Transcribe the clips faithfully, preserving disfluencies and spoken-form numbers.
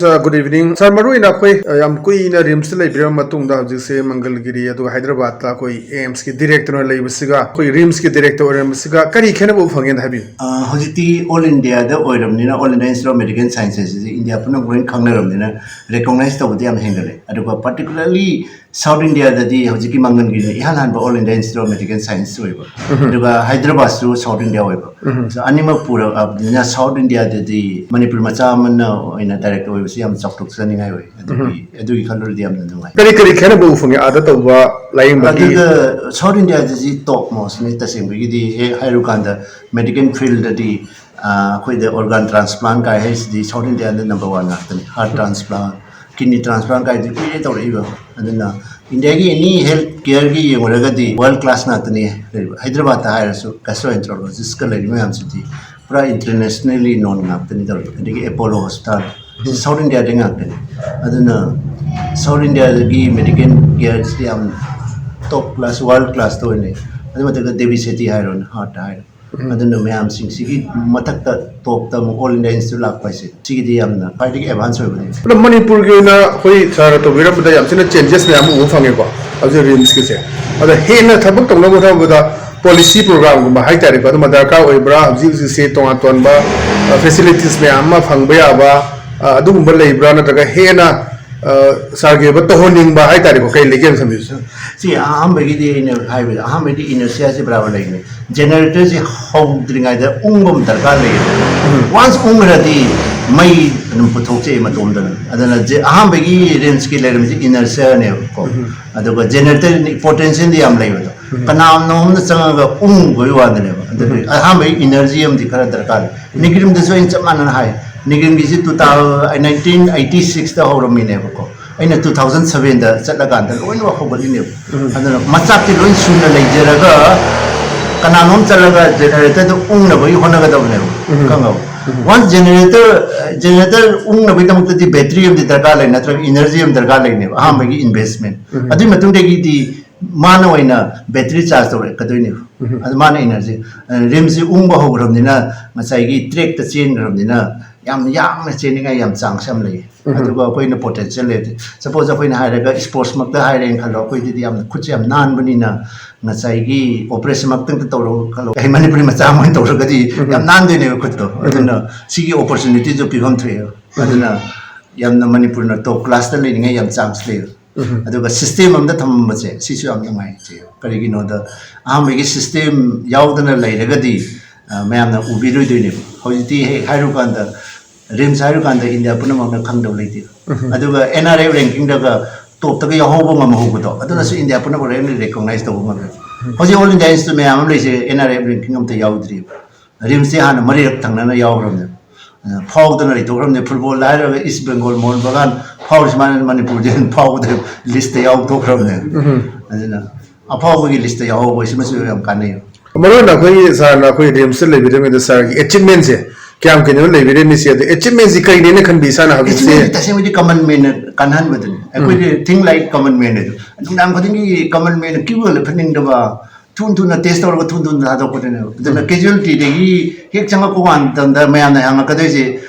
Sir, good evening. Sir, ꯃꯔꯨ ꯑꯣꯏꯅ ꯑꯩꯈꯣꯏ, ꯑ, ꯌꯥꯝ ꯀꯨꯏꯅ ꯔꯤꯝꯁꯇ ꯂꯩꯕꯤꯔꯕ ꯃꯇꯨꯡꯗ ꯍꯧꯖꯤꯛꯁꯦ ꯃꯪꯒꯜꯒꯤꯔꯤ ꯑꯗꯨꯒ ꯍꯥꯏꯗ꯭ꯔꯕꯥꯗꯇ ꯑꯩꯈꯣꯏ ꯑꯦꯝꯁꯀꯤ ꯗꯤꯔꯦꯛꯇꯔ ꯑꯣꯏꯅ ꯂꯩꯕꯁꯤꯒ ꯑꯩꯈꯣꯏ ꯔꯤꯝꯁꯀꯤ ꯗꯤꯔꯦꯛꯇꯔ ꯑꯣꯏꯔꯝꯕꯁꯤꯒ ꯀꯔꯤ ꯈꯦꯠꯅꯕ ꯎꯕ ꯐꯪꯒꯦꯅ ꯍꯥꯏꯕꯤꯌꯨ? ꯑ, ꯍꯧꯖꯤꯛꯇꯤ ꯑꯣꯜ ꯏꯟꯗꯤꯌꯥꯗ ꯑꯣꯏꯔꯕꯅꯤꯅ, all India institute of medical science ꯍꯥꯏꯁꯤꯗꯤ ꯏꯟꯗꯤꯌꯥ ꯄꯨꯝꯅꯃꯛ ꯂꯣꯏꯅ ꯈꯪꯅꯔꯕꯅꯤꯅ, ꯔꯤꯀꯣꯛꯅꯥꯏꯁ ꯇꯧꯕꯗꯤ ꯌꯥꯝ ꯍꯦꯟꯒꯠꯂꯦ꯫ ꯑꯗꯨꯒ ꯄꯥꯔꯇꯤꯀꯨꯂꯔꯂꯤ ꯁꯥꯎꯠ ꯏꯟꯗꯤꯌꯥꯗꯗꯤ ꯍꯧꯖꯤꯛꯀꯤ ꯃꯪꯒꯜꯒꯤꯔꯤꯅ ꯏꯍꯥꯟ ꯍꯥꯟꯕ all India institute of medical science ꯑꯣꯏꯕ, ꯑꯗꯨꯒ ꯍꯥꯏꯗ꯭ꯔꯕꯥꯗꯁꯨ ꯁꯥꯎꯠ ꯏꯟꯗꯤꯌꯥ ꯑꯣꯏꯕ꯫ So, ꯑꯅꯤꯃꯛ ꯄꯨꯔꯛꯑꯕꯅꯤꯅ ꯁꯥꯎꯠ ꯏꯟꯗꯤꯌꯥꯗꯗꯤ ꯃꯅꯤꯄꯨꯔ ꯃꯆꯥ ꯑꯃꯅ ꯑꯣꯏꯅ ꯗꯥꯏꯔꯦꯛꯇꯔ ꯑꯣꯏꯕꯁꯤ ꯌꯥꯝ ꯆꯥꯎꯊꯣꯛꯆꯅꯤꯡꯉꯥꯏ ꯑꯣꯏ꯫ ꯑꯗꯨꯒꯤ, ꯑꯗꯨꯒꯤ ꯈꯜꯂꯨꯔꯗꯤ ꯌꯥꯝꯅ ꯅꯨꯡꯉꯥꯏ꯫ ꯀꯔꯤ ꯀꯔꯤ ꯈꯦꯠꯅꯕ ꯎꯕ ꯐꯪꯉꯤ ꯑꯥꯗ ꯇꯧꯕ ꯂꯥꯌꯦꯡꯕꯒꯤ? ꯑꯗꯨꯒ ꯁꯥꯎꯠ ꯏꯟꯗꯤꯌꯥꯗꯗꯤ ꯇꯣꯞ ꯃꯣꯁꯅꯤ꯫ ꯇꯁꯦꯡꯕꯒꯤꯗꯤ ꯍꯦꯛ ꯍꯥꯏꯔꯨꯀꯥꯟꯗ ꯃꯦꯗꯤꯀꯦꯜ ꯐꯤꯜꯗꯗꯤ, ꯑ, ꯑꯩꯈꯣꯏꯗ ꯑꯣꯔꯒꯥꯟ ꯇ꯭ꯔꯥꯟꯁꯄ꯭ꯂꯥꯟ ꯀꯥꯏ ꯍꯥꯏꯁꯤꯗꯤ ꯁꯥꯎꯠ ꯏꯟꯗꯤꯌꯥꯗ ꯅꯝꯕꯔ ꯋꯥꯟ ꯉꯥꯛꯇꯅꯤ꯫ ꯍꯥꯔꯠ ꯇ꯭ꯔꯥꯟꯁꯄ꯭ꯂꯥꯟ, ꯀꯤꯗꯅꯤ ꯇ꯭ꯔꯥꯟꯁꯄ꯭ꯂꯥꯟ ꯀꯥꯏꯗꯤ ꯀꯨꯏꯔꯦ ꯇꯧꯔꯛꯏꯕ꯫ ꯑꯗꯨꯅ ꯏꯟꯗꯤꯌꯥꯒꯤ ꯑꯦꯅꯤ ꯍꯦꯜꯊ ꯀꯤꯌꯔꯒꯤ ꯌꯦꯡꯉꯨꯔꯒꯗꯤ ꯋꯥꯔꯜ ꯀ꯭ꯂꯥꯁ ꯉꯥꯛꯇꯅꯤ ꯂꯩꯔꯤꯕ꯫ ꯍꯥꯏꯗ꯭ꯔꯕꯥꯗꯇ ꯍꯥꯏꯔꯁꯨ ꯒꯦꯁꯇ꯭ꯔꯣꯑꯦꯟꯇꯔꯣꯂꯣꯖꯤꯁꯀ ꯂꯩꯔꯤꯕ ꯃꯌꯥꯝꯁꯤꯗꯤ ꯄꯨꯔꯥ ꯏꯟꯇꯔꯅꯦꯁꯅꯦꯜꯂꯤ ꯅꯣꯟ ꯉꯥꯛꯇꯅꯤ ꯇꯧꯔꯤꯕ꯫ ꯑꯗꯒꯤ ꯑꯦꯄꯣꯂꯣ ꯍꯣꯁꯄꯤꯇꯥꯜ, ꯁꯤ ꯁꯥꯎꯠ ꯏꯟꯗꯤꯌꯥꯗꯩ ꯉꯥꯛꯇꯅꯤ꯫ ꯑꯗꯨꯅ ꯁꯥꯎꯠ ꯏꯟꯗꯤꯌꯥꯗꯒꯤ ꯃꯦꯗꯤꯀꯦꯜ ꯀꯤꯌꯔꯁꯤꯗꯤ ꯌꯥꯝ ꯇꯣꯞ ꯀ꯭ꯂꯥꯁ, ꯋꯥꯔꯜ ꯀ꯭ꯂꯥꯁꯇ ꯑꯣꯏꯅꯩ꯫ ꯑꯗꯨ ꯃꯊꯛꯇ ꯗꯦꯕꯤ ꯁꯦꯇꯤ ꯍꯥꯏꯔꯣꯅꯦ, ꯍꯥꯔꯠꯇ ꯍꯥꯏꯔꯣ, ꯑꯗꯨꯅ ꯃꯌꯥꯝꯁꯤꯡꯁꯤꯒꯤ ꯃꯊꯛꯇ ꯇꯣꯞꯇ ꯑꯃꯨꯛ ꯑꯣꯜ ꯏꯟꯗꯤꯌꯥ ꯏꯟꯁꯇꯤꯇ꯭ꯌꯨꯠ ꯂꯥꯛꯄ ꯍꯥꯏꯁꯦ ꯁꯤꯒꯤꯗꯤ ꯌꯥꯝꯅ ꯈ꯭ꯋꯥꯏꯗꯒꯤ ꯑꯦꯗꯚꯥꯟꯁ ꯑꯣꯏꯕꯅꯤ꯫ ꯑꯗꯣ ꯃꯅꯤꯄꯨꯔꯒꯤ ꯑꯣꯏꯅ ꯑꯩꯈꯣꯏ ꯁꯥꯔꯅ ꯇꯧꯕꯤꯔꯝꯕꯗ ꯌꯥꯝ ꯊꯤꯅ ꯆꯦꯟꯖꯦꯁ ꯃꯌꯥꯝ ꯑꯃ ꯎꯕ ꯐꯪꯉꯦꯀꯣ꯫ ꯍꯧꯖꯤꯛ ꯔꯤꯝꯁꯀꯤꯁꯦ, ꯑꯗ ꯍꯦꯟꯅ ꯊꯕꯛ ꯇꯧꯅꯕ ꯍꯣꯠꯅꯕꯗ ꯄꯣꯂꯤꯁꯤ ꯄ꯭ꯔꯣꯒ꯭ꯔꯥꯝꯒꯨꯝꯕ ꯍꯥꯏꯇꯥꯔꯦꯀꯣ, ꯑꯗꯨꯝꯕ ꯗꯔꯀꯥꯔ ꯑꯣꯏꯕ꯭ꯔꯥ? ꯍꯧꯖꯤꯛ ꯍꯧꯖꯤꯛꯁꯦ ꯇꯣꯉꯥꯟ ꯇꯣꯉꯥꯟꯕ ꯐꯦꯁꯤꯂꯤꯇꯤꯁ ꯃꯌꯥꯝ ꯑꯃ ꯐꯪꯕ ꯌꯥꯕ, ꯑ, ꯑꯗꯨꯒꯨꯝꯕ ꯂꯩꯕ꯭ꯔꯥ? ꯅꯠꯇ꯭ꯔꯒ ꯍꯦꯟꯅ, ꯑ, ꯁꯥꯔꯒꯤ ꯑꯣꯏꯕ ꯇꯧꯍꯟꯅꯤꯡꯕ ꯍꯥꯏꯇꯥꯔꯦꯀꯣ, ꯀꯔꯤ ꯂꯩꯒꯦꯅ ꯊꯝꯕꯤꯌꯨ, ꯁꯥꯔ? ꯁꯤ ꯑꯍꯥꯟꯕꯒꯤꯗꯤ ꯑꯩꯅ ꯍꯥꯏꯕꯗ, ꯑꯍꯥꯟꯕꯒꯤꯗꯤ ꯏꯅꯔꯁꯤꯌꯥꯁꯤ ꯕꯔꯥꯕꯔ ꯂꯩꯅꯤ꯫ ꯖꯦꯅꯦꯔꯦꯇꯔꯁꯤ ꯍꯧꯗ꯭ꯔꯤꯉꯩꯗ ꯎꯪꯕ ꯑꯃ ꯗꯔꯀꯥꯔ ꯂꯩꯌꯦꯕ꯫ ꯋꯥꯟꯁ ꯎꯪꯈ꯭ꯔꯗꯤ ꯃꯩ ꯑꯗꯨꯝ ꯄꯨꯊꯣꯛꯆꯩ ꯃꯇꯣꯝꯗꯅ꯫ ꯑꯗꯨꯅ ꯖꯦ-, ꯑꯍꯥꯟꯕꯒꯤ ꯔꯤꯝꯁꯀꯤ ꯂꯩꯔꯝꯃꯤꯁꯤ ꯏꯅꯔꯁꯤꯌꯥꯅꯦꯕꯀꯣ꯫ ꯑꯗꯨꯒ ꯖꯦꯅꯦꯔꯦꯇꯔ ꯄꯣꯇꯦꯟꯁꯤꯌꯦꯜꯗꯤ ꯌꯥꯝ ꯂꯩꯕꯗꯣ꯫ ꯀꯅꯥꯅꯣꯝꯅ ꯆꯪꯉꯒ ꯎꯪꯕꯒꯤ ꯋꯥꯗꯅꯦꯕ꯫ ꯑꯗꯨꯒꯤ ꯑꯍꯥꯟꯕꯒꯤ ꯏꯅꯔꯖꯤ ꯑꯃꯗꯤ ꯈꯔ ꯗꯔꯀꯥꯔ ꯂꯩ꯫ ꯅꯤꯒ꯭ꯔꯤꯝꯗꯁꯨ ꯑꯩꯅ ꯆꯞ ꯃꯥꯟꯅꯅ ꯍꯥꯏ꯫ ꯅꯤꯒ꯭ꯔꯤꯝꯒꯤꯁꯤ ꯇꯨ ꯊꯥꯎ-, ꯅꯥꯏꯟꯇꯤꯟ ꯑꯩꯠꯇꯤ ꯁꯤꯛꯁꯇ ꯍꯧꯔꯝꯃꯤꯅꯦꯕꯀꯣ꯫ ꯑꯩꯅ ꯇꯨ ꯊꯥꯎꯖꯟ ꯁꯚꯦꯟꯗ ꯆꯠꯂꯀꯥꯟꯗ ꯂꯣꯏꯅꯃꯛ ꯍꯧꯒꯠꯂꯤꯅꯦꯕ꯫ ꯑꯗꯨꯅ ꯃꯆꯥꯛꯇꯤ ꯂꯣꯏ ꯁꯨꯅ ꯂꯩꯖꯔꯒ ꯀꯅꯥꯅꯣꯝ ꯆꯠꯂꯒ ꯖꯦꯅꯦꯔꯦꯇꯔꯗꯨ ꯎꯪꯅꯕꯒꯤ ꯍꯣꯠꯅꯒꯗꯕꯅꯦꯕ꯫ ꯈꯪꯉꯕ? ꯋꯥꯟꯁ ꯖꯦꯅꯦꯔꯦꯇꯔ, ꯖꯦꯅꯦꯔꯦꯇꯔ ꯎꯪꯅꯕꯒꯤꯗꯃꯛꯇꯗꯤ ꯕꯦꯇ꯭ꯔꯤ ꯑꯃꯗꯤ ꯗꯔꯀꯥꯔ ꯂꯩ, ꯅꯠꯇ꯭ꯔꯒ ꯏꯅꯔꯖꯤ ꯑꯃ ꯗꯔꯀꯥꯔ ꯂꯩꯅꯦꯕ, ꯑꯍꯥꯟꯕꯒꯤ ꯏꯟꯚꯦꯁꯃꯦꯟ꯫ ꯑꯗꯨꯒꯤ ꯃꯇꯨꯡꯗꯒꯤꯗꯤ ꯃꯥꯅ ꯑꯣꯏꯅ ꯕꯦꯇ꯭ꯔꯤ ꯆꯥꯔꯖ ꯇꯧꯔꯛꯀꯗꯣꯏꯅꯦꯕ꯫ ꯑꯗꯨ ꯃꯥꯅ ꯏꯅꯔꯖꯤ, ꯔꯤꯝꯁꯁꯤ ꯎꯪꯕ ꯍꯧꯈ꯭ꯔꯕꯅꯤꯅ, ꯉꯁꯥꯏꯒꯤ ꯇ꯭ꯔꯦꯛꯇ ꯆꯦꯟꯈ꯭ꯔꯕꯅꯤꯅ, ꯌꯥꯝ ꯌꯥꯡꯅ ꯆꯦꯟꯅꯤꯡꯉꯥꯏ ꯌꯥꯝ ꯆꯥꯡꯁ ꯌꯥꯝ ꯂꯩ꯫ ꯑꯗꯨꯒ ꯑꯩꯈꯣꯏꯅ ꯄꯣꯇꯦꯟꯁꯤꯌꯦꯜ ꯂꯩꯔꯗꯤ, ꯁꯄꯣꯁ ꯑꯩꯈꯣꯏꯅ ꯍꯥꯏꯔꯒ ꯏꯁꯄꯣꯔꯠꯁꯃꯛꯇ ꯍꯥꯏꯔꯦꯅ ꯈꯜꯂꯣ, ꯑꯩꯈꯣꯏꯗꯗꯤ ꯌꯥꯝꯅ ꯈꯨꯠꯁꯦ ꯌꯥꯝ ꯅꯥꯟꯕꯅꯤꯅ ꯉꯁꯥꯏꯒꯤ ꯑꯣꯄꯔꯦꯁꯟꯃꯛꯇꯪꯗ ꯇꯧꯔꯣ ꯈꯜꯂꯣ, ꯑꯩ ꯃꯅꯤꯄꯨꯔꯤ ꯃꯆꯥ ꯑꯃ ꯑꯣꯏꯅ ꯇꯧꯔꯒꯗꯤ ꯌꯥꯝ ꯅꯥꯟꯗꯣꯏꯅꯦꯕ ꯈꯨꯠꯇꯣ꯫ ꯑꯗꯨꯅ ꯁꯤꯒꯤ ꯑꯣꯄꯣꯔꯆꯨꯅꯤꯇꯤꯁꯨ ꯄꯤꯐꯝ ꯊꯣꯛꯑꯦ꯫ ꯑꯗꯨꯅ ꯌꯥꯝꯅ ꯃꯅꯤꯄꯨꯔꯅ ꯇꯣꯞ ꯀ꯭ꯂꯥꯁꯇ ꯂꯩꯅꯤꯡꯉꯥꯏ ꯌꯥꯝ ꯆꯥꯟꯁ ꯂꯩꯌꯦ꯫ ꯑꯗꯨꯒ ꯁꯤꯁꯇꯦꯝ ꯑꯃꯗ ꯊꯝꯃꯝꯕꯁꯦ ꯁꯤꯁꯨ ꯌꯥꯝ ꯅꯨꯡꯉꯥꯏꯖꯩ꯫ ꯀꯔꯤꯒꯤꯅꯣꯗ, ꯑꯍꯥꯟꯕꯒꯤ ꯁꯤꯁꯇꯦꯝ ꯌꯥꯎꯗꯅ ꯂꯩꯔꯒꯗꯤ, ꯑ, ꯃꯌꯥꯝꯅ ꯎꯕꯤꯔꯣꯏꯗꯣꯏꯅꯦꯕ꯫ ꯍꯧꯖꯤꯛꯇꯤ ꯍꯦꯛ ꯍꯥꯏꯔꯨꯀꯥꯟꯗ, ꯔꯤꯝꯁ ꯍꯥꯏꯔꯨꯀꯥꯟꯗ ꯏꯟꯗꯤꯌꯥ ꯄꯨꯝꯅꯃꯛꯅ ꯈꯪꯗꯕ ꯂꯩꯇꯦ꯫ ꯑꯗꯨꯒ ꯑꯦꯟ ꯑꯥꯔ ꯑꯦꯐ ꯔꯦꯡꯀꯤꯡꯗꯒ ꯇꯣꯞꯇꯒ ꯌꯥꯎꯍꯧꯕ ꯉꯝꯍꯧꯕꯗꯣ, ꯑꯗꯨꯅꯁꯨ ꯏꯟꯗꯤꯌꯥ ꯄꯨꯝꯅꯃꯛ ꯂꯣꯏꯅ ꯔꯤꯀꯣꯛꯅꯥꯏꯁ ꯇꯧꯕ ꯉꯝꯃꯦ꯫ ꯍꯧꯖꯤꯛ ꯑꯣꯜ ꯏꯟꯗꯤꯌꯥ ꯏꯟꯁꯇꯤꯇ꯭ꯌꯨꯠ ꯃꯌꯥꯝ ꯑꯃ ꯂꯩꯁꯦ ꯑꯦꯟ ꯑꯥꯔ ꯑꯦꯐ ꯔꯦꯡꯀꯤꯡ ꯑꯝꯇ ꯌꯥꯎꯗ꯭ꯔꯤꯕ꯫ ꯔꯤꯝꯁꯇꯤ ꯍꯥꯟꯅ ꯃꯔꯤꯔꯛ ꯊꯪꯅꯅ ꯌꯥꯎꯈ꯭ꯔꯕꯅꯦ꯫ ꯑ, ꯐꯥꯎꯗꯅ ꯂꯩꯊꯣꯛꯈ꯭ꯔꯕꯅꯦ꯫ ꯐꯨꯠꯕꯣꯜꯗ ꯍꯥꯏꯔꯒ ꯏꯁ ꯕꯦꯡꯒꯣꯜ ꯃꯣꯍꯟ ꯕꯒꯥꯟ ꯐꯥꯎꯔꯤ ꯁꯨꯃꯥꯏꯅ ꯃꯅꯤꯄꯨꯔꯗꯤ ꯑꯗꯨꯝ ꯐꯥꯎꯕꯗ ꯂꯤꯁꯇ ꯌꯥꯎꯊꯣꯛꯈ꯭ꯔꯕꯅꯦ꯫ ꯑꯗꯨꯅ ꯑꯐꯥꯎꯕꯒꯤ ꯂꯤꯁꯇ ꯌꯥꯎꯍꯧꯕ ꯁꯤꯃꯁꯨ ꯌꯥꯝ ꯀꯥꯟꯅꯩ꯫ ꯃꯔꯨ ꯑꯣꯏꯅ ꯑꯩꯈꯣꯏꯒꯤ ꯁꯥꯔꯅ ꯑꯩꯈꯣꯏ ꯔꯤꯝꯁꯇ ꯂꯩꯕꯤꯔꯝꯃꯤꯗ ꯁꯥꯔꯒꯤ ꯑꯦꯆꯤꯞꯃꯦꯟꯁꯦ ꯀꯌꯥꯝ ꯀꯩꯅꯣ ꯂꯩꯕꯤꯔꯦ ꯃꯤꯁꯦ, ꯑꯗꯣ ꯑꯦꯆꯤꯞꯃꯦꯟꯁꯤ ꯀꯩꯅꯦꯅ ꯈꯟꯕꯤ ꯏꯁꯥꯅ ꯍꯧꯖꯤꯛꯁꯦ? ꯑꯦꯆꯤꯞꯃꯦꯟꯁꯤ ꯇꯁꯦꯡꯕꯗꯤ ꯀꯃꯟ ꯃꯦꯟꯅ ꯀꯥꯟꯍꯟꯕꯗꯨꯅꯤ꯫ ꯑꯩꯈꯣꯏꯗꯤ ꯊꯤꯡ ꯂꯥꯏꯛ ꯀꯃꯟ ꯃꯦꯟ ꯑꯗꯨ ꯅꯨꯡꯗꯥꯡ ꯈꯨꯗꯤꯡꯒꯤ ꯀꯃꯟ ꯃꯦꯟꯅ ꯀ꯭ꯌꯨ ꯂꯦꯞꯍꯟꯅꯤꯡꯗꯕ, ꯊꯨꯅ ꯊꯨꯅ ꯇꯦꯁ ꯇꯧꯔꯒ ꯊꯨꯅ ꯊꯨꯅ ꯊꯥꯗꯣꯛꯄꯗꯨꯅꯦꯕ꯫ ꯑꯗꯨꯅ ꯎꯝ꯫ ꯀꯦꯖꯨꯋꯦꯜꯇꯤꯗꯒꯤ ꯍꯦꯛ ꯆꯪꯉꯛꯄ ꯃꯇꯝꯗ ꯃꯌꯥꯝꯅ ꯍꯪꯉꯛꯀꯗꯣꯏꯁꯦ,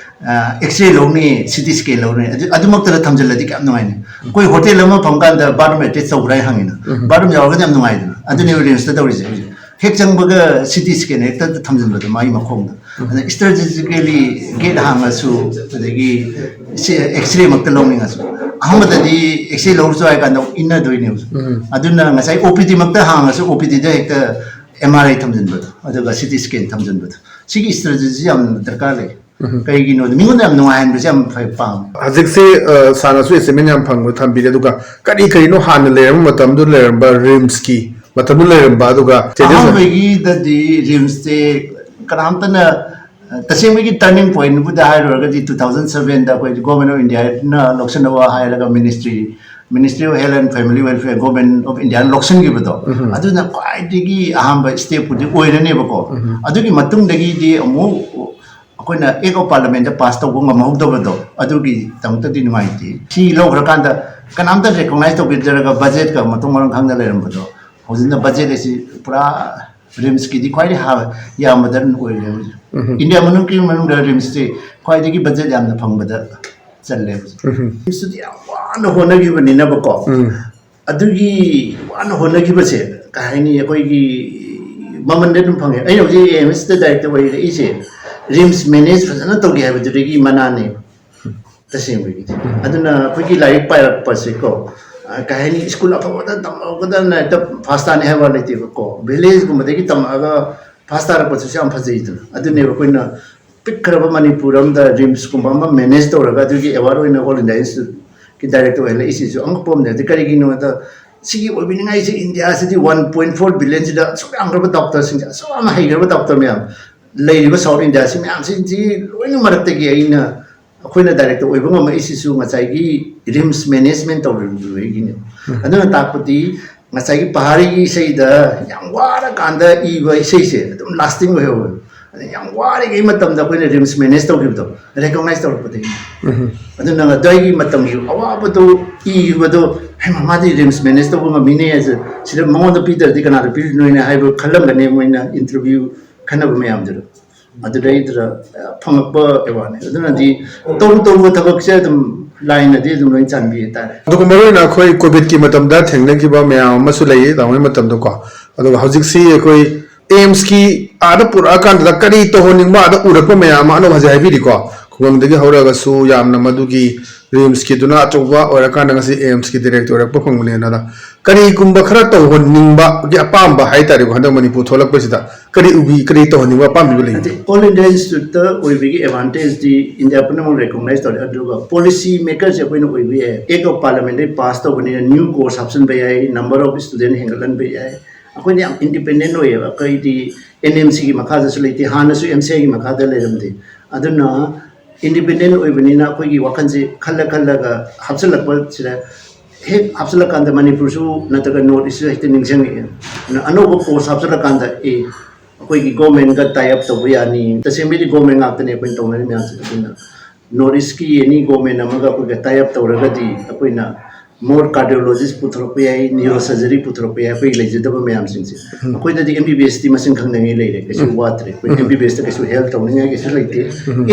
ꯑ, ꯑꯦꯛꯁꯔꯦ ꯂꯧꯅꯤ, ꯁꯤ ꯇꯤ ꯁ꯭ꯀꯦꯟ ꯂꯧꯅꯤ, ꯑꯗꯨ, ꯑꯗꯨꯃꯛꯇꯗ ꯊꯝꯖꯤꯜꯂꯗꯤ ꯀꯌꯥꯝ ꯅꯨꯡꯉꯥꯏꯅꯤ꯫ ꯑꯩꯈꯣꯏ ꯍꯣꯇꯦꯜ ꯑꯃ ꯐꯝ ꯀꯥꯟꯗ ꯕꯥꯠꯔꯨꯝ ꯑꯦꯇꯦꯆ ꯇꯧꯕ꯭ꯔꯥ ꯍꯥꯏꯅ ꯍꯪꯉꯤꯅ, ꯎꯝ꯫ ꯕꯥꯠꯔꯨꯝ ꯌꯥꯎꯔꯒꯗꯤ ꯌꯥꯝ ꯅꯨꯡꯉꯥꯏꯗꯅ꯫ ꯑꯗꯨꯅꯦꯕ ꯔꯤꯝꯁꯇ ꯇꯧꯔꯤꯁꯦ ꯍꯧꯖꯤꯛ꯫ ꯍꯦꯛ ꯆꯪꯕꯒ ꯁꯤ ꯇꯤ ꯁ꯭ꯀꯦꯟ ꯍꯦꯛꯇ ꯊꯝꯖꯤꯟꯕꯗꯣ ꯃꯥꯒꯤ ꯃꯈꯣꯡꯗ꯫ ꯑꯗ ꯏꯁꯇ꯭ꯔꯦꯇꯦꯖꯤꯀꯦꯂꯤ ꯒꯦꯠ ꯍꯥꯡꯉꯁꯨ, ꯑꯗꯒꯤ ꯁꯤ ꯑꯦꯛꯁꯔꯦ ꯃꯛꯇ ꯂꯧꯅꯤꯡꯉꯁꯨ, ꯑꯍꯥꯟꯕꯗꯗꯤ ꯑꯦꯛꯁꯔꯦ ꯂꯧꯔꯁꯨ ꯍꯥꯏ ꯀꯥꯟꯗ ꯏꯟꯅꯗꯣꯏꯅꯦꯕ꯫ ꯎꯝ꯫ ꯑꯗꯨꯅ ꯉꯁꯥꯏ ꯑꯣ ꯄꯤ ꯗꯤ ꯃꯛꯇ ꯍꯥꯡꯉꯁꯨ ꯑꯣ ꯄꯤ ꯗꯤꯗ ꯍꯦꯛꯇ ꯑꯦꯝ ꯑꯥꯔ ꯑꯥꯏ ꯊꯝꯖꯤꯟꯕꯗꯣ, ꯑꯗꯨꯒ ꯁꯤ ꯇꯤ ꯁ꯭ꯀꯦꯟ ꯊꯝꯖꯤꯟꯕꯗꯣ, ꯁꯤꯒꯤ ꯏꯁꯇ꯭ꯔꯦꯇꯦꯖꯤ ꯌꯥꯝ ꯗꯔꯀꯥꯔ ꯂꯩ꯫ ꯎꯝ꯫ ꯀꯩꯒꯤꯅꯣꯗꯤ ꯃꯤꯉꯣꯟꯗ ꯌꯥꯝ ꯅꯨꯡꯉꯥꯏꯍꯟꯕꯁꯦ ꯌꯥꯝ ꯐꯩ, ꯄꯥꯝꯃꯦ꯫ ꯍꯧꯖꯤꯛꯁꯤ, ꯑ, ꯁꯥꯔꯅꯁꯨ ꯑꯦꯆꯤꯞꯃꯦꯟ ꯌꯥꯝ ꯐꯪꯕ ꯊꯝꯕꯤꯔꯦ, ꯑꯗꯨꯒ ꯀꯔꯤ ꯀꯔꯤꯅꯣ ꯍꯥꯟꯅ ꯂꯩꯔꯝꯕ ꯃꯇꯝꯗꯨ ꯂꯩꯔꯝꯕ ꯔꯤꯝꯁꯀꯤ ꯃꯇꯝꯗꯨ ꯂꯩꯔꯝꯕ, ꯑꯗꯨꯒ ꯆꯦꯟꯖꯦꯁ ꯑꯍꯥꯟꯕꯒꯤꯗꯗꯤ ꯔꯤꯝꯁꯁꯦ ꯀꯅꯥꯝꯇꯅ, ꯑ, ꯇꯁꯦꯡꯕꯒꯤ ꯇꯔꯅꯤꯡ ꯄꯣꯏꯟꯠꯕꯨꯗ ꯍꯥꯏꯔꯨꯔꯒꯗꯤ two thousand sevenꯗ ꯑꯩꯈꯣꯏ Government of Indiaꯅ ꯂꯧꯁꯤꯟꯅꯕ ꯍꯥꯏꯔꯒ Ministry, Ministry of Health and Family Welfare Government of Indiaꯅ ꯂꯧꯁꯤꯟꯈꯤꯕꯗꯣ, ꯎꯝ꯫ ꯑꯗꯨꯅ ꯈ꯭ꯋꯥꯏꯗꯒꯤ ꯑꯍꯥꯟꯕ ꯁ꯭ꯇꯦꯞꯄꯨꯗꯤ ꯑꯣꯏꯔꯅꯦꯕꯀꯣ꯫ ꯎꯝ꯫ ꯑꯗꯨꯒꯤ ꯃꯇꯨꯡꯗꯒꯤꯗꯤ ꯑꯃꯨꯛ ꯑꯩꯈꯣꯏꯅ Act of Parliamentꯇ ꯄꯥꯁ ꯇꯧꯕ ꯉꯝꯍꯧꯗꯕꯗꯣ, ꯑꯗꯨꯒꯤꯗꯃꯛꯇꯗꯤ ꯅꯨꯡꯉꯥꯏꯇꯦ꯫ ꯁꯤ ꯂꯧꯈ꯭ꯔꯀꯥꯟꯗ ꯀꯅꯥꯝꯇ ꯔꯤꯀꯣꯛꯅꯥꯏꯁ ꯇꯧꯕꯤꯗ꯭ꯔꯒ ꯕꯖꯦꯠꯀ ꯃꯊꯣꯡ ꯃꯔꯝ ꯈꯪꯗ ꯂꯩꯔꯝꯕꯗꯣ, ꯍꯧꯖꯤꯛꯅ ꯕꯖꯦꯠ ꯑꯁꯤ ꯄꯨꯔꯥ ꯔꯤꯝꯁꯀꯤꯗꯤ ꯈ꯭ꯋꯥꯏꯗꯒꯤ ꯍꯥ-, ꯌꯥꯝꯕꯗ ꯑꯗꯨꯝ ꯑꯣꯏꯔꯦ ꯍꯧꯖꯤꯛ꯫ ꯎꯝ꯫ ꯏꯟꯗꯤꯌꯥ ꯃꯅꯨꯡꯒꯤ ꯃꯅꯨꯡꯗ ꯔꯤꯝꯁꯁꯤ ꯈ꯭ꯋꯥꯏꯗꯒꯤ ꯕꯖꯦꯠ ꯌꯥꯝꯅ ꯐꯪꯕꯗ ꯆꯜꯂꯦꯕ꯫ ꯎꯝ꯫ ꯁꯤꯗꯤ ꯌꯥꯝ ꯋꯥꯅ ꯍꯣꯠꯅꯈꯤꯕꯅꯤꯅꯕꯀꯣ꯫ ꯎꯝ꯫ ꯑꯗꯨꯒꯤ ꯋꯥꯅ ꯍꯣꯠꯅꯈꯤꯕꯁꯦ, ꯀꯩ ꯍꯥꯏꯅꯤ, ꯑꯩꯈꯣꯏꯒꯤ ꯃꯃꯟꯗꯤ ꯑꯗꯨꯝ ꯐꯪꯉꯦ꯫ ꯑꯩꯅ ꯍꯧꯖꯤꯛ ꯑꯦ ꯑꯦꯝ ꯑꯦꯁꯇ ꯗꯥꯏꯔꯦꯛꯇꯔ ꯑꯣꯏꯔꯛꯏꯁꯦ, ꯔꯤꯝꯁ ꯃꯦꯅꯦꯖ ꯐꯖꯅ ꯇꯧꯒꯦ ꯍꯥꯏꯕꯗꯨꯗꯒꯤ ꯃꯅꯥꯅꯦ, ꯇꯁꯦꯡꯕꯒꯤꯗꯤ꯫ ꯎꯝ꯫ ꯑꯗꯨꯅ ꯑꯩꯈꯣꯏꯒꯤ ꯂꯥꯏꯔꯤꯛ ꯄꯥꯏꯔꯛꯄꯁꯦꯀꯣ, ꯑ, ꯀꯩ ꯍꯥꯏꯅꯤ, ꯁ꯭ꯀꯨꯜ ꯑꯐꯕꯗ ꯇꯝꯃꯛꯑꯒꯗꯅ ꯍꯦꯛꯇ ꯐꯥꯁ ꯇꯥꯅꯤ ꯍꯥꯏꯕ ꯂꯩꯇꯦꯕꯀꯣ꯫ ꯚꯤꯂꯦꯖꯀꯨꯝꯕꯗꯒꯤ ꯇꯝꯃꯛꯑꯒ ꯐꯥꯁ ꯇꯥꯔꯛꯄꯁꯤꯁꯨ ꯌꯥꯝ ꯐꯖꯩꯗꯅ꯫ ꯑꯗꯨꯅꯦꯕ ꯑꯩꯈꯣꯏꯅ ꯄꯤꯛꯈ꯭ꯔꯕ ꯃꯅꯤꯄꯨꯔ ꯑꯃꯗ ꯔꯤꯝꯁꯀꯨꯝꯕ ꯑꯃ ꯃꯦꯅꯦꯖ ꯇꯧꯔꯒ ꯑꯗꯨꯒꯤ ꯑꯦꯋꯥꯔꯗ ꯑꯣꯏꯅ ꯑꯣꯜ ꯏꯟꯗꯤꯌꯥ ꯏꯟꯁꯇꯤꯇ꯭ꯌꯨꯠꯀꯤ ꯗꯥꯏꯔꯦꯛꯇꯔ ꯑꯣꯏꯍꯜꯂꯛꯏꯁꯤꯁꯨ ꯑꯉꯛꯄ ꯑꯃꯅꯦ꯫ ꯑꯗꯨ ꯀꯔꯤꯒꯤꯅꯣꯗ, ꯁꯤꯒꯤ ꯑꯣꯏꯕꯤꯅꯤꯡꯉꯥꯏꯁꯤ ꯏꯟꯗꯤꯌꯥꯁꯤꯗꯤ ꯋꯥꯟ ꯄꯣꯏꯟ ꯐꯣꯔ ꯕꯤꯂꯤꯌꯟꯁꯤꯗ ꯑꯁꯨꯛ ꯌꯥꯝꯈ꯭ꯔꯕ ꯗꯣꯛꯇꯔꯁꯤꯡꯁꯦ, ꯑꯁꯨꯛ ꯌꯥꯝꯅ ꯍꯩꯈ꯭ꯔꯕ ꯗꯣꯛꯇꯔ ꯃꯌꯥꯝ ꯂꯩꯔꯤꯕ ꯁꯥꯎꯠ ꯏꯟꯗꯤꯌꯥꯁꯤ ꯃꯌꯥꯝꯁꯤꯡꯁꯤ ꯂꯣꯏꯅ ꯃꯔꯛꯇꯒꯤ ꯑꯩꯅ, ꯑꯩꯈꯣꯏꯅ ꯗꯥꯏꯔꯦꯛꯇꯔ ꯑꯣꯏꯕ ꯉꯝꯃꯛꯏꯁꯤꯁꯨ ꯉꯁꯥꯏꯒꯤ ꯔꯤꯝꯁ ꯃꯦꯅꯦꯖꯃꯦꯟ ꯇꯧꯔꯤꯕꯗꯨꯗꯒꯤꯅꯦ꯫ ꯎꯝ꯫ ꯑꯗꯨꯅ ꯇꯥꯛꯄꯗꯤ ꯉꯁꯥꯏꯒꯤ ꯄꯍꯥꯔꯤꯒꯤ ꯏꯁꯩꯗ ꯌꯥꯝ ꯋꯥꯔꯀꯥꯟꯗ ꯏꯕ ꯏꯁꯩꯁꯦ ꯑꯗꯨꯝ ꯂꯥꯁꯇꯤꯡ ꯑꯣꯏꯍꯧꯋꯦꯕ꯫ ꯑꯗ ꯌꯥꯝ ꯋꯥꯔꯤꯉꯩ ꯃꯇꯝꯗ ꯑꯩꯈꯣꯏꯅ ꯔꯤꯝꯁ ꯃꯦꯅꯦꯖ ꯇꯧꯈꯤꯕꯗꯣ ꯔꯦꯀꯣꯛꯅꯥꯏꯖ ꯇꯧꯔꯛꯄꯗꯒꯤ꯫ ꯎꯝ꯫ ꯑꯗꯨꯅ ꯑꯗꯨꯋꯥꯏꯒꯤ ꯃꯇꯝꯒꯤ ꯑꯋꯥꯕꯗꯣ ꯏꯈꯤꯕꯗꯣ, "ꯍꯩꯃꯥ, ꯃꯥꯗꯤ ꯔꯤꯝꯁ ꯃꯦꯅꯦꯖ ꯇꯧꯕ ꯉꯝꯃꯤꯅꯦ, ꯑꯁ, ꯁꯤꯗ ꯃꯉꯣꯟꯗ ꯄꯤꯗ꯭ꯔꯗꯤ ꯀꯅꯥꯗ ꯄꯤꯔꯨꯗꯣꯏꯅꯣ?" ꯍꯥꯏꯕ ꯈꯜꯂꯝꯒꯅꯤ ꯃꯣꯏꯅ ꯏꯟꯇꯔꯚ꯭ꯌꯨ ꯈꯟꯅꯕ ꯃꯌꯥꯝꯗꯨꯗ꯫ ꯑꯗꯨꯗꯩꯗꯨꯗ ꯐꯪꯉꯛꯄ ꯑꯦꯋꯥꯔꯗꯅꯦ꯫ ꯑꯗꯨꯅꯗꯤ ꯇꯧꯔꯨ ꯇꯧꯔꯨꯕ ꯊꯕꯛꯁꯦ ꯑꯗꯨꯝ ꯂꯥꯏꯅꯗꯤ ꯑꯗꯨꯝ ꯂꯣꯏ ꯆꯥꯟꯕꯤ ꯍꯥꯏꯇꯥꯔꯦ꯫ ꯑꯗꯨꯒ ꯃꯔꯨꯑꯣꯏꯅ ꯑꯩꯈꯣꯏ ꯀꯣꯚꯤꯗꯀꯤ ꯃꯇꯝꯗ ꯊꯦꯡꯅꯈꯤꯕ ꯃꯌꯥꯝ ꯑꯃꯁꯨ ꯂꯩꯌꯦ, ꯇꯥꯃꯣꯒꯤ ꯃꯇꯝꯗꯀꯣ꯫ ꯑꯗꯨꯒ ꯍꯧꯖꯤꯛꯁꯤ ꯑꯩꯈꯣꯏ ꯑꯦꯝꯁꯀꯤ ꯑꯥꯗ ꯄꯨꯔꯛꯑꯀꯥꯟꯗꯨꯗ ꯀꯔꯤ ꯇꯧꯍꯟꯅꯤꯡꯕ, ꯑꯥꯗ ꯎꯔꯛꯄ ꯃꯌꯥꯝ ꯑꯃ ꯑꯅꯧꯕ ꯍꯧꯖꯤꯛ ꯍꯥꯏꯕꯤꯔꯤꯀꯣ, ꯈꯨꯡꯒꯪꯗꯒꯤ ꯍꯧꯔꯒꯁꯨ ꯌꯥꯝꯅ ꯃꯗꯨꯒꯤ ꯔꯤꯝꯁꯀꯤꯗꯨꯅ ꯑꯆꯧꯕ ꯑꯣꯏꯔꯀꯥꯟꯗ ꯉꯁꯤ ꯑꯦꯝꯁꯀꯤ ꯗꯥꯏꯔꯦꯛꯇꯔ ꯑꯣꯏꯔꯛꯄ ꯐꯪꯕꯅꯦꯅ꯫ ꯑꯗ ꯀꯔꯤꯒꯨꯝꯕ ꯈꯔ ꯇꯧꯍꯟꯅꯤꯡꯕꯒꯤ ꯑꯄꯥꯝꯕ ꯍꯥꯏꯇꯥꯔꯦꯀꯣ, ꯍꯟꯗꯛ ꯃꯅꯤꯄꯨꯔ ꯊꯣꯛꯂꯛꯄꯁꯤꯗ ꯀꯔꯤ ꯎꯕꯤ, ꯀꯔꯤ ꯇꯧꯍꯟꯅꯤꯡꯕ ꯑꯄꯥꯝꯕꯤꯕ ꯂꯩ? ꯅꯠꯇꯦ, ꯑꯣꯜ ꯏꯟꯗꯤꯌꯥ ꯏꯟꯁꯇꯤꯇ꯭ꯌꯨꯠꯇ ꯑꯣꯏꯕꯒꯤ ꯑꯦꯗꯚꯥꯟꯇꯦꯖꯇꯤ ꯏꯟꯗꯤꯌꯥ ꯄꯨꯝꯅꯃꯛ ꯔꯦꯀꯣꯛꯅꯥꯏꯖ ꯇꯧꯔꯦ꯫ ꯑꯗꯨꯒ ꯄꯣꯂꯤꯁꯤ ꯃꯦꯀꯔꯁꯦ ꯑꯩꯈꯣꯏꯅ ꯑꯣꯏꯕ ꯌꯥꯏ꯫ ꯑꯦꯛ ꯑꯣꯐ ꯄꯥꯔꯂꯤꯌꯥꯃꯦꯟꯗꯒꯤ ꯄꯥꯁ ꯇꯧꯕꯅꯤꯅ ꯅ꯭ꯌꯨ ꯀꯣꯔꯁ ꯍꯥꯞꯆꯤꯟꯕ ꯌꯥꯏ, ꯅꯝꯕꯔ ꯑꯣꯐ ꯁ꯭ꯇꯨꯗꯦꯟ ꯍꯦꯟꯒꯠꯍꯟꯕ ꯌꯥꯏ꯫ ꯑꯩꯈꯣꯏꯅ ꯌꯥꯝ ꯏꯟꯗꯤꯄꯦꯟꯗꯦꯟ ꯑꯣꯏꯌꯦꯕ꯫ ꯑꯩꯈꯣꯏꯗꯤ ꯑꯦꯟ ꯑꯦꯝ ꯁꯤꯒꯤ ꯃꯈꯥꯗꯁꯨ ꯂꯩꯇꯦ, ꯍꯥꯟꯅꯁꯨ ꯑꯦꯝ ꯁꯤ ꯑꯥꯏꯒꯤ ꯃꯈꯥꯗ ꯂꯩꯔꯝꯗꯦ꯫ ꯑꯗꯨꯅ ꯏꯟꯗꯤꯄꯦꯟꯗꯦꯟ ꯑꯣꯏꯕꯅꯤꯅ ꯑꯩꯈꯣꯏꯒꯤ ꯋꯥꯈꯜꯁꯦ ꯈꯜꯂ ꯈꯜꯂꯒ ꯍꯥꯞꯆꯤꯜꯂꯛꯄꯁꯤꯗ ꯍꯦꯛ ꯍꯥꯞꯆꯤꯜꯂꯀꯥꯟꯗ ꯃꯅꯤꯄꯨꯔꯁꯨ ꯅꯠꯇ꯭ꯔꯒ ꯅꯣꯔꯠ ꯏꯁꯁꯨ ꯍꯦꯛꯇ ꯅꯤꯡꯁꯤꯡꯉꯛꯑꯦ꯫ ꯑꯗꯨꯅ ꯑꯅꯧꯕ ꯀꯣꯔꯁ ꯍꯥꯞꯆꯤꯜꯂꯀꯥꯟꯗ, ꯑꯦ, ꯑꯩꯈꯣꯏꯒꯤ ꯒꯣꯔꯃꯦꯟꯒ ꯇꯥꯏ ꯑꯞ ꯇꯧꯕ ꯌꯥꯅꯤ꯫ ꯇꯁꯦꯡꯕꯗꯤ ꯒꯣꯔꯃꯦꯟ ꯉꯥꯛꯇꯅꯦ ꯑꯩꯈꯣꯏꯅ ꯇꯧꯅꯔꯤ ꯃꯌꯥꯝꯁꯦ꯫ ꯑꯗꯨꯅ ꯅꯣꯔꯠ ꯏꯁꯀꯤ ꯑꯦꯅꯤ ꯒꯣꯔꯃꯦꯟ ꯑꯃꯒ ꯑꯩꯈꯣꯏꯒ ꯇꯥꯏ ꯑꯞ ꯇꯧꯔꯒꯗꯤ ꯑꯩꯈꯣꯏꯅ ꯃꯣꯔ ꯀꯥꯔꯗꯤꯑꯣꯂꯣꯖꯤꯁ ꯄꯨꯊꯣꯔꯛꯄ ꯌꯥꯏ, ꯅ꯭ꯌꯨꯔꯣ ꯁꯔꯖꯔꯤ ꯄꯨꯊꯣꯔꯛꯄ ꯌꯥꯏ꯫ ꯑꯩꯈꯣꯏꯒꯤ ꯂꯩꯖꯗꯕ ꯃꯌꯥꯝꯁꯤꯡꯁꯦ ꯑꯩꯈꯣꯏꯗꯗꯤ ꯑꯦꯝ ꯕꯤ ꯕꯤ ꯑꯦꯁꯇꯤ ꯃꯁꯤꯡ ꯈꯪꯗꯉꯩ ꯂꯩꯔꯦ, ꯀꯩꯁꯨ ꯋꯥꯠꯇ꯭ꯔꯦ꯫ ꯑꯩꯈꯣꯏ ꯑꯦꯝ ꯕꯤ ꯕꯤ ꯑꯦꯁꯇ ꯀꯩꯁꯨ ꯍꯦꯜꯞ ꯇꯧꯅꯤꯡꯉꯥꯏ ꯀꯩꯁꯨ ꯂꯩꯇꯦ꯫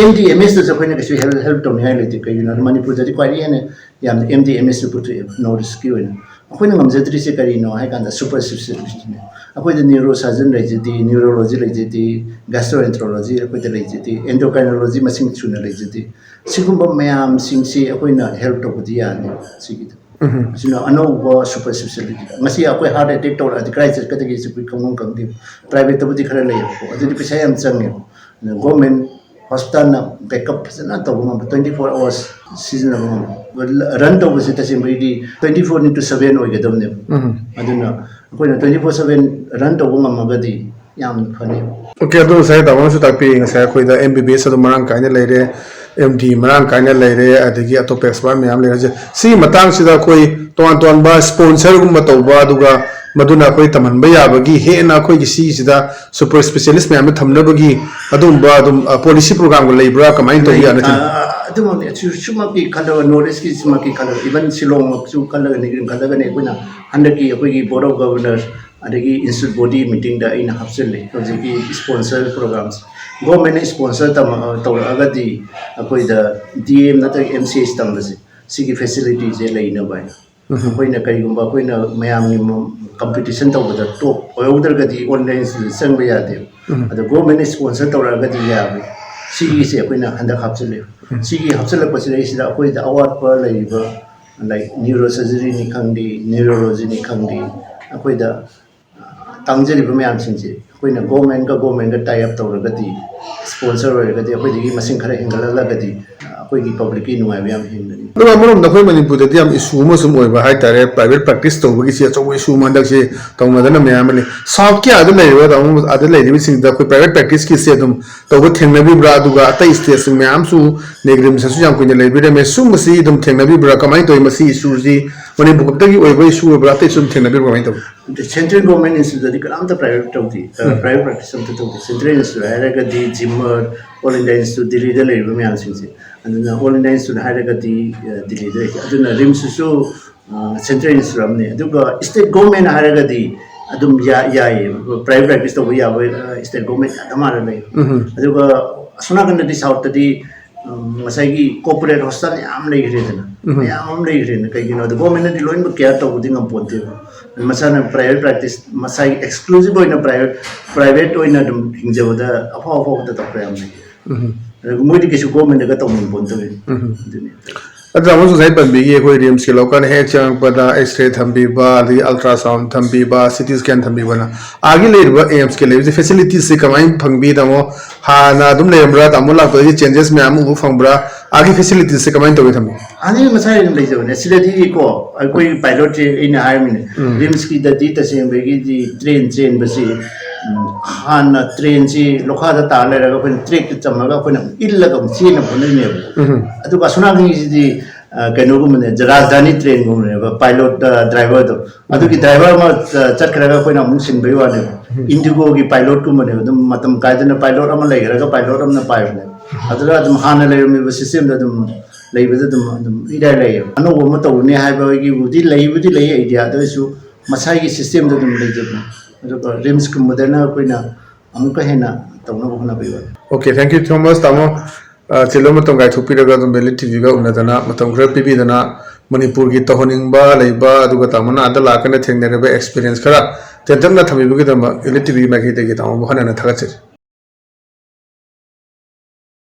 ꯑꯦꯝ ꯗꯤ ꯑꯦꯝ ꯑꯦꯁꯇꯁꯨ ꯑꯩꯈꯣꯏꯅ ꯀꯩꯁꯨ ꯍꯦꯜꯞ ꯍꯦꯜꯞ ꯇꯧꯅꯤꯡꯉꯥꯏ ꯂꯩꯇꯦ꯫ ꯀꯩꯒꯤꯅꯣ ꯍꯥꯏꯗꯤ ꯃꯅꯤꯄꯨꯔꯗꯗꯤ ꯈ꯭ꯋꯥꯏꯗꯒꯤ ꯍꯦꯟꯅ ꯌꯥꯝꯅ ꯑꯦꯝ ꯗꯤ ꯑꯦꯝ ꯑꯦꯁꯁꯨ ꯄꯨꯊꯣꯛꯑꯦꯕ ꯅꯣꯔꯠ ꯏꯁꯀꯤ ꯑꯣꯏꯅ꯫ ꯑꯩꯈꯣꯏꯅ ꯉꯝꯖꯗ꯭ꯔꯤꯁꯦ ꯀꯔꯤꯅꯣ ꯍꯥꯏ ꯀꯥꯟꯗ ꯁꯨꯄꯔ ꯏꯁꯄꯦꯁꯤꯌꯦꯂꯤꯁꯅꯦ꯫ ꯑꯩꯈꯣꯏꯗ ꯅ꯭ꯌꯨꯔꯣ ꯁꯔꯖꯟ ꯂꯩꯖꯗꯦ, ꯅ꯭ꯌꯨꯔꯣꯂꯣꯖꯤ ꯂꯩꯖꯗꯦ, ꯒꯥꯁꯇ꯭ꯔꯣꯑꯦꯟꯇꯔꯣꯂꯣꯖꯤ ꯑꯩꯈꯣꯏꯗ ꯂꯩꯖꯗꯦ, ꯑꯦꯟꯗꯣꯀ꯭ꯔꯥꯏꯅꯣꯂꯣꯖꯤ ꯃꯁꯤꯡ ꯁꯨꯅ ꯂꯩꯖꯗꯦ꯫ ꯁꯤꯒꯨꯝꯕ ꯃꯌꯥꯝꯁꯤꯡꯁꯤ ꯑꯩꯈꯣꯏꯅ ꯍꯦꯜꯞ ꯇꯧꯕꯗꯤ ꯌꯥꯅꯤ ꯁꯤꯒꯤꯗ꯫ ꯑꯁꯤꯅ ꯑꯅꯧꯕ ꯁꯨꯄꯔ ꯏꯁꯄꯦꯁꯤꯌꯦꯂꯤꯇꯤ꯫ ꯉꯁꯤ ꯑꯩꯈꯣꯏ ꯍꯥꯔꯠ ꯑꯦꯇꯦꯛ ꯇꯧꯔꯛꯑꯗꯤ ꯀꯗꯥꯏ ꯆꯠꯀꯗꯒꯦꯁꯦ ꯑꯩꯈꯣꯏ ꯈꯪꯐꯝ ꯈꯪꯗꯦ꯫ ꯄ꯭ꯔꯥꯏꯚꯦꯠꯇꯕꯨꯗꯤ ꯈꯔ ꯂꯩꯌꯦꯕꯀꯣ, ꯑꯗꯨꯗꯤ ꯄꯩꯁꯥ ꯌꯥꯝ ꯆꯪꯉꯦꯕ꯫ ꯑꯗꯨꯅ ꯒꯣꯔꯃꯦꯟ ꯍꯣꯁꯄꯤꯇꯥꯜꯅ ꯕꯦꯛꯀꯞ ꯐꯖꯅ ꯇꯧꯕ ꯉꯝꯕ, twenty four hours ꯁꯤꯖꯤꯟꯅꯕ ꯉꯝꯕ꯫ ꯔꯟ ꯇꯧꯕꯁꯤ ꯇꯁꯦꯡꯕꯒꯤꯗꯤ twenty four into seven ꯑꯣꯏꯒꯗꯕꯅꯦꯕ꯫ ꯑꯗꯨꯅ ꯑꯩꯈꯣꯏꯅ twenty four seven ꯔꯟ ꯇꯧꯕ ꯉꯝꯃꯒꯗꯤ ꯌꯥꯝꯅ ꯐꯅꯤ꯫ ꯑꯣꯀꯦ, ꯑꯗꯨ ꯉꯁꯥꯏ ꯇꯥꯃꯣꯅꯁꯨ ꯇꯥꯛꯄꯤꯔꯤ, ꯉꯁꯥꯏ ꯑꯩꯈꯣꯏꯗ ꯑꯦꯝ ꯕꯤ ꯕꯤ ꯑꯦꯁ ꯑꯗꯨꯝ ꯃꯔꯥꯡ ꯀꯥꯏꯅ ꯂꯩꯔꯦ, ꯑꯦꯝ ꯗꯤ ꯃꯔꯥꯡ ꯀꯥꯏꯅ ꯂꯩꯔꯦ, ꯑꯗꯒꯤ ꯑꯇꯣꯞꯄ ꯑꯦꯛꯁꯄꯥꯔꯠ ꯃꯌꯥꯝ ꯂꯩꯔꯦ꯫ ꯁꯤꯒꯤ ꯃꯇꯥꯡꯁꯤꯗ ꯑꯩꯈꯣꯏ ꯇꯣꯉꯥꯟ ꯇꯣꯉꯥꯟꯕ ꯁ꯭ꯄꯣꯟꯁꯔꯒꯨꯝꯕ ꯇꯧꯕ, ꯑꯗꯨꯒ ꯃꯗꯨꯅ ꯑꯩꯈꯣꯏ ꯇꯝꯍꯟꯕ ꯌꯥꯕꯒꯤ ꯍꯦꯟꯅ ꯑꯩꯈꯣꯏꯒꯤ ꯁꯤꯒꯤꯁꯤꯗ ꯁꯨꯄꯔ ꯏꯁꯄꯦꯁꯤꯌꯦꯂꯤꯁ ꯃꯌꯥꯝꯗ ꯊꯝꯅꯕꯒꯤ ꯑꯗꯨꯒꯨꯝꯕ ꯑꯗꯨꯝ, ꯑ, ꯄꯣꯂꯤꯁꯤ ꯄ꯭ꯔꯣꯒ꯭ꯔꯥꯝꯒ ꯂꯩꯕ꯭ꯔꯥ? ꯀꯃꯥꯏꯅ ꯇꯧꯕ ꯌꯥꯅ ꯊꯤꯡ- ꯑ, ꯑꯗꯨꯃꯛꯅꯤ꯫ ꯑꯁꯤ-, ꯁꯤꯃꯛꯀꯤ ꯈꯜꯂꯒ, ꯅꯣꯔꯠ ꯏꯁꯀꯤ ꯁꯤꯃꯛꯀꯤ ꯈꯜꯂꯒ, ꯏꯚꯟ ꯁꯤꯂꯣꯡꯃꯛꯁꯨ ꯈꯜꯂꯒ, ꯅꯤꯒ꯭ꯔꯤꯝ ꯈꯜꯂꯒꯅꯤ ꯑꯩꯈꯣꯏꯅ ꯍꯟꯗꯛꯀꯤ ꯑꯩꯈꯣꯏꯒꯤ ꯕꯣꯔꯗ ꯑꯣꯐ ꯒꯕꯔꯅꯔ ꯑꯗꯒꯤ ꯏꯟꯁꯇꯤꯇ꯭ꯌꯨꯠ ꯕꯣꯗꯤ ꯃꯤꯇꯤꯡꯗ ꯑꯩꯅ ꯍꯥꯞꯆꯤꯜꯂꯤ꯫ ꯍꯧꯖꯤꯛꯀꯤ ꯁ꯭ꯄꯣꯟꯁꯔ ꯄ꯭ꯔꯣꯒ꯭ꯔꯥꯝꯁꯦ ꯒꯣꯔꯃꯦꯟꯅ ꯁ꯭ꯄꯣꯟꯁꯔ ꯇꯝ-, ꯇꯧꯔꯛꯑꯒꯗꯤ ꯑꯩꯈꯣꯏꯗ ꯗꯤ ꯑꯦꯝ ꯅꯠꯇ꯭ꯔꯒ ꯑꯦꯝ ꯁꯤ ꯑꯩꯆ ꯇꯝꯕꯁꯦ ꯁꯤꯒꯤ ꯐꯦꯁꯤꯂꯤꯇꯤꯁꯦ ꯂꯩꯅꯕ ꯍꯥꯏꯅ꯫ ꯑꯩꯈꯣꯏꯅ ꯀꯔꯤꯒꯨꯝꯕ ꯑꯩꯈꯣꯏꯅ ꯃꯌꯥꯝꯒꯤ ꯃ-, ꯀꯝꯄꯤꯇꯤꯁꯟ ꯇꯧꯕꯗ ꯇꯣꯞ ꯑꯣꯏꯍꯧꯗ꯭ꯔꯒꯗꯤ ꯑꯣꯟꯂꯥꯏꯟꯁꯤꯗ ꯆꯪꯕ ꯌꯥꯗꯦꯕ꯫ ꯑꯗꯣ ꯒꯣꯔꯃꯦꯟꯅ ꯁ꯭ꯄꯣꯟꯁꯔ ꯇꯧꯔꯛꯑꯒꯗꯤ ꯌꯥꯕ꯫ ꯁꯤꯒꯤꯁꯦ ꯑꯩꯈꯣꯏꯅ ꯍꯟꯗꯛ ꯍꯥꯞꯆꯤꯜꯂꯦꯕ꯫ ꯁꯤꯒꯤ ꯍꯥꯞꯆꯤꯜꯂꯛꯄꯁꯤꯗꯩꯁꯤꯗ ꯑꯩꯈꯣꯏꯗ ꯑꯋꯥꯠꯄ ꯂꯩꯔꯤꯕ, ꯂꯥꯏꯛ ꯅ꯭ꯌꯨꯔꯣ ꯁꯔꯖꯔꯤꯅꯤ ꯈꯪꯗꯦ, ꯅ꯭ꯌꯨꯔꯣꯂꯣꯖꯤꯅꯤ ꯈꯪꯗꯦ, ꯑꯩꯈꯣꯏꯗ ꯇꯥꯡꯖꯔꯤꯕ ꯃꯌꯥꯝꯁꯤꯡꯁꯦ ꯑꯩꯈꯣꯏꯅ ꯒꯣꯔꯃꯦꯟꯒ ꯒꯣꯔꯃꯦꯟꯒ ꯇꯥꯏ ꯑꯞ ꯇꯧꯔꯒꯗꯤ, ꯁ꯭ꯄꯣꯟꯁꯔ ꯑꯣꯏꯔꯒꯗꯤ ꯑꯩꯈꯣꯏꯗꯒꯤ ꯃꯁꯤꯡ ꯈꯔ ꯍꯦꯟꯒꯠꯍꯜꯂꯒꯗꯤ ꯑꯩꯈꯣꯏꯒꯤ ꯄꯕ꯭ꯂꯤꯛꯀꯤ ꯅꯨꯡꯉꯥꯏꯕ ꯌꯥꯝ ꯍꯦꯟꯒꯅꯤ꯫ ꯑꯗꯨꯒ ꯑꯃꯔꯣꯝꯗ ꯑꯩꯈꯣꯏ ꯃꯅꯤꯄꯨꯔꯗꯗꯤ ꯌꯥꯝ ꯏꯁꯨ ꯑꯃ ꯁꯨꯝ ꯑꯣꯏꯕ ꯍꯥꯏꯇꯥꯔꯦ, ꯄ꯭ꯔꯥꯏꯚꯦꯠ ꯄ꯭ꯔꯦꯛꯇꯤꯁ ꯇꯧꯕꯒꯤꯁꯤ ꯑꯆꯧꯕ ꯏꯁꯨ ꯑꯃ ꯍꯟꯗꯛꯁꯤ ꯇꯧꯅꯗꯅ ꯃꯌꯥꯝ ꯑꯃ ꯂꯩ꯫ ꯁꯥꯎꯠꯀꯤ ꯑꯥꯗ ꯂꯩꯔꯤꯕ, ꯇꯥꯃꯣ, ꯑꯥꯗ ꯂꯩꯔꯤꯕꯁꯤꯡꯗ ꯑꯩꯈꯣꯏ ꯄ꯭ꯔꯥꯏꯚꯦꯠ ꯄ꯭ꯔꯦꯛꯇꯤꯁꯀꯤꯁꯦ ꯑꯗꯨꯝ ꯇꯧꯕ ꯊꯦꯡꯅꯕꯤꯕ꯭ꯔꯥ? ꯑꯗꯨꯒ ꯑꯇꯩ ꯁ꯭ꯇꯦꯠꯁꯤꯡ ꯃꯌꯥꯝꯁꯨ ꯅꯦꯒ꯭ꯔꯤꯝꯁꯤꯁꯨ ꯌꯥꯝ ꯀꯨꯏꯅ ꯂꯩꯕꯤꯔꯝꯃꯦ꯫ ꯁꯨꯝꯕꯁꯤ ꯑꯗꯨꯝ ꯊꯦꯡꯅꯕꯤꯕ꯭ꯔꯥ? ꯀꯃꯥꯏꯅ ꯇꯧꯋꯤ? ꯃꯁꯤ ꯏꯁꯨꯁꯤ ꯃꯅꯤꯄꯨꯔ ꯈꯛꯇꯒꯤ ꯑꯣꯏꯕ ꯏꯁꯨ ꯑꯣꯏꯕ꯭ꯔꯥ? ꯑꯇꯩꯁꯨ ꯑꯗꯨꯝ ꯊꯦꯡꯅꯕꯤꯕ꯭ꯔꯥ? ꯀꯃꯥꯏꯅ ꯇꯧꯋꯤ? ꯁꯦꯟꯇ꯭ꯔꯦꯜ ꯒꯣꯔꯃꯦꯟ ꯏꯟꯁꯇꯤꯇ꯭ꯌꯨꯠꯇꯗꯤ ꯀꯅꯥꯝꯇ ꯄ꯭ꯔꯥꯏꯚꯦꯠ ꯇꯧꯗꯦ꯫ ꯑ, ꯎꯝ꯫ ꯄ꯭ꯔꯥꯏꯚꯦꯠ ꯄ꯭ꯔꯦꯛꯇꯤꯁ ꯑꯝꯇ ꯇꯧꯗꯦ꯫ ꯁꯦꯟꯇ꯭ꯔꯦꯜ ꯏꯟꯁꯇꯤꯇ꯭ꯌꯨꯠ ꯍꯥꯏꯔꯒꯗꯤ ꯖꯤꯃꯔ, ꯑꯣꯜ ꯏꯟꯗꯤꯌꯥ ꯏꯟꯁꯇꯤꯇ꯭ꯌꯨꯠ ꯗꯤꯜꯂꯤꯗ ꯂꯩꯔꯤꯕ ꯃꯌꯥꯝꯁꯤꯡꯁꯦ, ꯑꯗꯨꯅ ꯑꯣꯜ ꯏꯟꯗꯤꯌꯥ ꯏꯟꯁꯇꯤꯇ꯭ꯌꯨꯠ ꯍꯥꯏꯔꯒꯗꯤ ꯗꯤꯜꯂꯤꯗ ꯂꯩꯇꯦ꯫ ꯑꯗꯨꯅ ꯔꯤꯝꯁꯁꯤꯁꯨ ꯁꯦꯟꯇ꯭ꯔꯦꯜ ꯏꯟꯁꯇꯤꯇ꯭ꯌꯨꯠ ꯑꯃꯅꯤ꯫ ꯑꯗꯨꯒ ꯁ꯭ꯇꯦꯠ ꯒꯣꯔꯃꯦꯟ ꯍꯥꯏꯔꯒꯗꯤ ꯑꯗꯨꯝ ꯌꯥꯏꯌꯦ, ꯄ꯭ꯔꯥꯏꯚꯦꯠ ꯄ꯭ꯔꯦꯛꯇꯤꯁ ꯇꯧꯕ ꯌꯥꯕ ꯁ꯭ꯇꯦꯠ ꯒꯣꯔꯃꯦꯟ ꯌꯥꯝꯅ ꯂꯩ꯫ ꯑꯗꯨꯒ ꯑꯁꯣꯝ ꯅꯥꯀꯟꯗꯗꯤ ꯁꯥꯎꯠꯇꯗꯤ ꯉꯁꯥꯏꯒꯤ ꯀꯣꯔꯄꯣꯔꯦꯠ ꯍꯣꯁꯄꯤꯇꯥꯜ ꯌꯥꯝ ꯂꯩꯈ꯭ꯔꯦꯗꯅ, ꯃꯌꯥꯝ ꯑꯃ ꯂꯩꯈ꯭ꯔꯦꯅ꯫ ꯀꯩꯒꯤꯅꯣꯗ ꯒꯣꯔꯃꯦꯟꯅꯗꯤ ꯂꯣꯏꯅꯃꯛ ꯀꯦꯌꯔ ꯇꯧꯕꯗꯤ ꯉꯝꯄꯣꯟꯇꯦꯕ꯫ ꯃꯁꯥꯅ ꯄ꯭ꯔꯥꯏꯚꯦꯠ ꯄ꯭ꯔꯦꯛꯇꯤꯁ, ꯃꯁꯥꯒꯤ ꯑꯦꯛꯁꯀ꯭ꯂꯨꯁꯤꯚ ꯑꯣꯏꯅ ꯄ꯭ꯔꯥꯏꯚꯦꯠ ꯄ꯭ꯔꯥꯏꯚꯦꯠ ꯑꯣꯏꯅ ꯑꯗꯨꯝ ꯍꯤꯡꯖꯕꯗ ꯑꯐꯥꯎ ꯑꯐꯥꯎꯕ ꯗꯣꯛꯇꯔ ꯌꯥꯝ ꯂꯩ꯫ ꯑꯗꯨꯒ ꯃꯣꯏꯗꯤ ꯀꯩꯁꯨ ꯒꯣꯔꯃꯦꯟꯗꯒ ꯇꯧꯅꯤꯡꯕ ꯅꯠꯇꯕꯅꯤ꯫ ꯑꯗꯨꯅꯤ꯫ ꯑꯗꯨ ꯑꯃꯁꯨ ꯉꯁꯥꯏ ꯄꯟꯕꯤꯒꯤ ꯑꯩꯈꯣꯏ ꯔꯤꯝꯁꯀꯤ ꯂꯧꯀꯥꯟꯗ ꯍꯦꯛ ꯆꯪꯉꯛꯄꯗ ꯑꯦꯛꯁꯔꯦ ꯊꯝꯕꯤꯕ, ꯑꯗꯒꯤ ꯑꯜꯇ꯭ꯔꯥꯁꯥꯎꯟ ꯊꯝꯕꯤꯕ, ꯁꯤ ꯇꯤ ꯁ꯭ꯀꯦꯟ ꯊꯝꯕꯤꯕꯅ ꯑꯥꯒꯤ ꯂꯩꯔꯤꯕ ꯑꯦꯝꯁꯀꯤ ꯂꯩꯔꯤꯕꯁꯦ ꯐꯦꯁꯤꯂꯤꯇꯤꯁꯁꯦ ꯀꯃꯥꯏꯅ ꯐꯪꯕꯤ ꯇꯥꯃꯣ? ꯍꯥꯟꯅ ꯑꯗꯨꯝ ꯂꯩꯔꯝꯕ꯭ꯔꯥ? ꯇꯥꯃꯣ ꯂꯥꯛꯄꯗꯒꯤ ꯆꯦꯟꯖꯦꯁ ꯃꯌꯥꯝ ꯑꯃ ꯎꯕ ꯐꯪꯕ꯭ꯔꯥ? ꯑꯥꯒꯤ ꯐꯦꯁꯤꯂꯤꯇꯤꯁꯁꯦ ꯀꯃꯥꯏꯅ ꯇꯧꯒꯦ ꯊꯝꯕꯤ? ꯑꯥꯒꯤ ꯃꯁꯥꯒꯤ ꯑꯗꯨꯝ ꯂꯩꯖꯕꯅꯦ꯫ ꯁꯤꯗꯗꯤ ꯀꯣ ꯑꯩꯈꯣꯏ ꯄꯥꯏꯂꯣꯠꯁꯦ ꯑꯩꯅ ꯍꯥꯏꯔꯝꯃꯤꯅꯦ, ꯔꯤꯝꯁꯀꯤꯗꯗꯤ ꯇꯁꯦꯡꯕꯒꯤꯗꯤ ꯇ꯭ꯔꯦꯟ ꯆꯦꯟꯕꯁꯤ ꯎꯝ, ꯍꯥꯟꯅ ꯇ꯭ꯔꯦꯟꯁꯤ ꯂꯣꯈꯥꯗ ꯇꯥꯔ ꯂꯩꯔꯒ ꯑꯩꯈꯣꯏꯅ ꯇ꯭ꯔꯦꯛꯇ ꯆꯝꯃꯒ ꯑꯩꯈꯣꯏꯅ ꯏꯜꯂꯒ ꯑꯃꯨꯛ ꯆꯦꯟꯅꯕ ꯍꯣꯠꯅꯔꯤꯅꯦꯕ꯫ ꯑꯗꯨꯒ ꯑꯁꯣꯝ ꯅꯥꯀꯟꯒꯤꯁꯤꯗꯤ ꯀꯩꯅꯣꯒꯨꯝꯕꯅꯦ, ꯔꯥꯖꯙꯥꯅꯤ ꯇ꯭ꯔꯦꯟꯒꯨꯝꯕꯅꯦꯕ, ꯄꯥꯏꯂꯣꯠ ꯗ꯭ꯔꯥꯏꯚꯔꯗꯣ꯫ ꯑꯗꯨꯒꯤ ꯗ꯭ꯔꯥꯏꯚꯔ ꯑꯃ ꯆꯠꯈ꯭ꯔꯒ ꯑꯩꯈꯣꯏꯅ ꯑꯃꯨꯛ ꯁꯤꯟꯕꯒꯤ ꯋꯥꯅꯦꯕ꯫ ꯏꯟꯗꯤꯒꯣꯒꯤ ꯄꯥꯏꯂꯣꯠꯀꯨꯝꯕꯅꯦꯕ꯫ ꯑꯗꯨꯝ ꯃꯇꯝ ꯀꯥꯏꯗꯅ ꯄꯥꯏꯂꯣꯠ ꯑꯃ ꯂꯩꯈ꯭ꯔꯒ ꯄꯥꯏꯂꯣꯠ ꯑꯃꯅ ꯄꯥꯏꯕꯅꯦꯕ꯫ ꯑꯗꯨꯗ ꯑꯗꯨꯝ ꯍꯥꯟꯅ ꯂꯩꯔꯝꯃꯤꯕ ꯁꯤꯁꯇꯦꯝꯗ ꯑꯗꯨꯝ ꯂꯩꯕꯗ ꯑꯗꯨꯝ ꯑꯗꯨꯝ ꯏꯔꯥꯏ ꯂꯥꯏꯌꯦꯕ꯫ ꯑꯅꯧꯕ ꯑꯃ ꯇꯧꯔꯨꯅꯤ ꯍꯥꯏꯕꯒꯤꯕꯨꯗꯤ ꯂꯩꯕꯨꯗꯤ ꯂꯩ ꯑꯥꯏꯗꯤꯌꯥ, ꯑꯗꯨ ꯑꯣꯏꯔꯁꯨ ꯃꯁꯥꯒꯤ ꯁꯤꯁꯇꯦꯝꯗ ꯑꯗꯨꯝ ꯂꯩꯖꯕꯅꯦ꯫ ꯑꯗꯨꯒ ꯔꯤꯝꯁꯀꯨꯝꯕꯗꯅ ꯑꯩꯈꯣꯏꯅ ꯑꯃꯨꯛꯀ ꯍꯦꯟꯅ ꯇꯧꯅꯕ ꯍꯣꯠꯅꯕꯒꯤ ꯋꯥꯅꯤ꯫ Okay, thank you so much, ꯇꯥꯃꯣ꯫ ꯑ, ꯆꯤꯜꯂꯕ ꯃꯇꯝ ꯀꯥꯏꯊꯣꯛꯄꯤꯔꯒ ꯑꯗꯨꯝ ꯏꯂꯤꯠ ꯇꯤꯚꯤꯒ ꯎꯅꯗꯅ, ꯃꯇꯝ ꯈꯔ ꯄꯤꯕꯤꯗꯅ, ꯃꯅꯤꯄꯨꯔꯒꯤ ꯇꯧꯍꯟꯅꯤꯡꯕ ꯂꯩꯕ, ꯑꯗꯨꯒ ꯇꯥꯃꯣꯅ ꯑꯥꯗ ꯂꯥꯛꯀꯥꯟꯗ ꯊꯦꯡꯅꯔꯤꯕ ꯑꯦꯛꯁꯄꯤꯔꯤꯌꯦꯟꯁ ꯈꯔ ꯇꯦꯟꯇꯛꯅ ꯊꯝꯕꯤꯕꯒꯤꯗꯃꯛ ꯏꯂꯤꯠ ꯇꯤꯚꯤꯒꯤ ꯃꯥꯏꯀꯩꯗꯒꯤ ꯇꯥꯃꯣꯕꯨ ꯍꯟꯅ ꯍꯟꯅ ꯊꯥꯒꯠꯆꯔꯤ꯫